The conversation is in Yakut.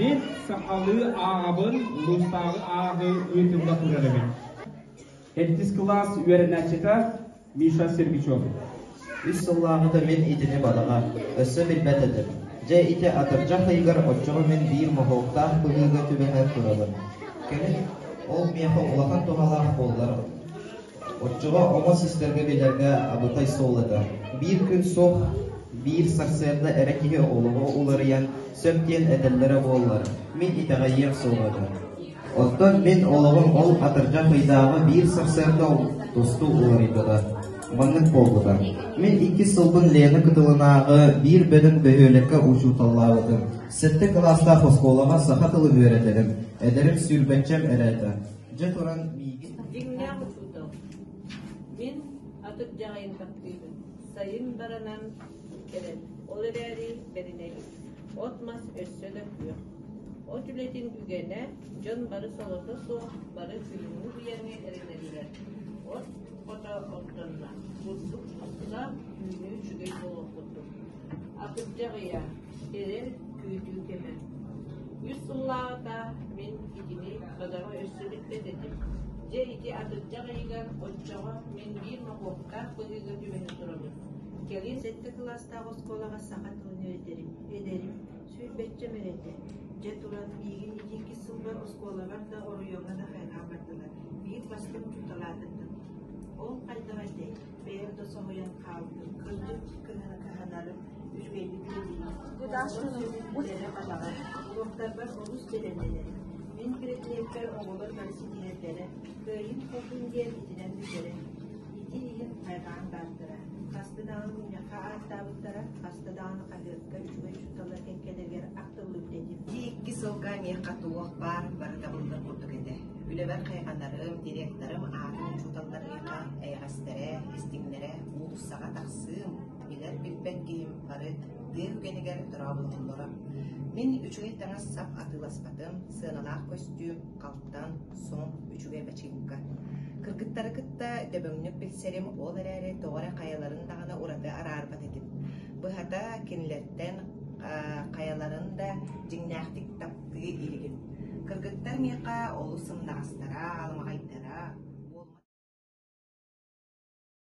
Мин сахалыы ааҕабын улуустааҕы ааҕыы ыытылла турар эбит. Сэттис кылаас үөрэнээччитэ Миша Сергучев. Үс сыллааҕыта мин итини бадаҕа, өссө билбэт этим. Дьэ ити атырдьах ыйыгар оччоҕо мин биир моһуоктаах быһыыга түбэһэн турабын. Кэлин ол миэхэ улахан туһалаах буоллар, оччоҕо омос истэргэ билэргэ абытай суол этэ. Биир күн суох, биир сарсыарда эрэ киһи олоҕо уларыйан сөп диэн этэллэрэ буоллар, мин итэҕэйиэм суоҕа этэ. Оттон мин олоҕум ол атырдьах ыйдааҕы биир сарсыарда тосту уларыйбыта. Маннык буолбута. Мин иккис сылбын Лена кытылынааҕы биир бөдөҥ бөһүөлэккэ учууталлаабытым. Сэттэ кылаастаах оскуолаҕа саха тылын үөрэтэрим. Эдэрим сүүрбэччэм эрэ этэ. Дьэ туран миигин... Дьиҥнээх учуутал. Мин атырдьаҕайын таптыыбын. Сайын баранан кэлэн, ол эрээри бэринэбит. От-мас өссө да күөх. От үлэтин үгэнэ, дьон бары солото суох, бары күһүҥҥү быйаҥы эрэнэллэр. От хото оттонно, бурдук буста, үүнүү үчүгэй буолуох курдук. Атырдьах ыйа, эрэл, күүтүү кэмэ. Үс сыллааҕыта мин итини бадаҕа өссө билбэт этим. Дьэ ити атырдьах ыйыгар оччоҕо мин биир моһуоктаах быһыыга түбэһэн турабын. Кэлин Сэттэ кылаастаах оскуолаҕа саха тылын үөрэтэрим, эдэрим, сүүрбэччэм эрэ этэ. Дьэ туран, миигин ити иккис сылбар оскуолабар да, оройуоҥҥа да хайҕаан бардылар. Биир бастыҥ учуутал аатырдым. Ол хайдах этэй? Бэйэм да соһуйан хаалбытым. Кырдьык кыһанарым, үчүгэйдик үлэлиирим. Бадаҕа, уруоктарбар олус бэлэмнэнэрим. Мин предмеппэр оҕолор бары ситиһэллэрэ, кыайыым-хотуум диэн итинэн бүтэрэ. Ити иһин хайҕаан баардара. Хаста даҕаны мунньахха ааттаабыттара, хаста даҕаны хаһыакка үчүгэй учууталлар кэккэлэригэр ахтыллыбыт этим. Ити икки сылга миэхэ туох баар барыта буллар курдук этэ. Үлэбэр хайҕанарым, директорым аатын учууталлар миэхэ эйэҕэстэрэ, истиҥнэрэ, уулуссаҕа тахсыым, билэр-билбэт киһим бары тыа үгэнигэр дорооболоһоллоро. Мин үчүгэй таҥас-сап атыыласпатым, сыаналаах көстүүм, халтан, сон, үчүгэй бачыыҥка. Кыргыттары кытта дөбөҥнүк билсэрим, ол эрээри тоҕо эрэ хайаларын даҕаны ураты араарбат этим. Быһата, кинилэртэн хайаларын да дьиҥнээхтик таптыы илигим. Кыргыттар миэхэ олус сымнаҕастара, аламаҕайдара.